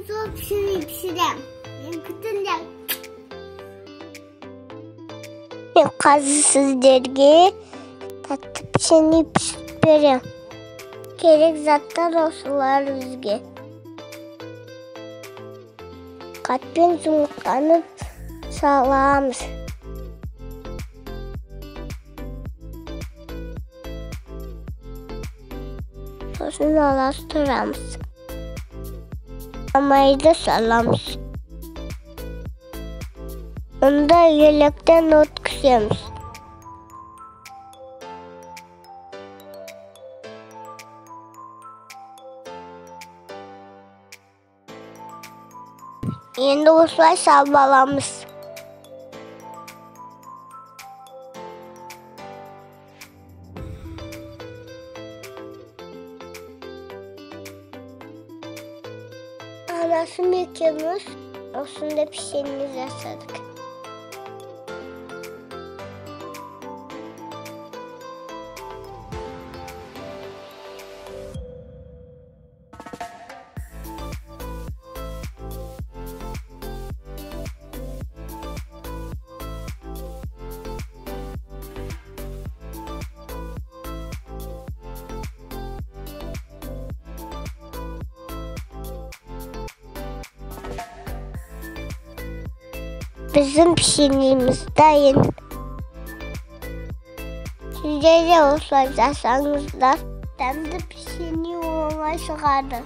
Сол пішіне пішірем. Мен күтіңдер. Мен қазір сіздерге тәтті пішіне пішіріп берем. Керек заттар осылар бізге. Қатпен жұмыртқаны саламыз. Сосын араластырамыз. Майды саламыз. Онда електен өткіземіз. Енді осылай салып аламыз. Анасым екеуміз осындай печенье жасадық. Біздің печеньеміз дайын. Сіздер де осылай жасаңыздар, дәмді печенье оңай шығады.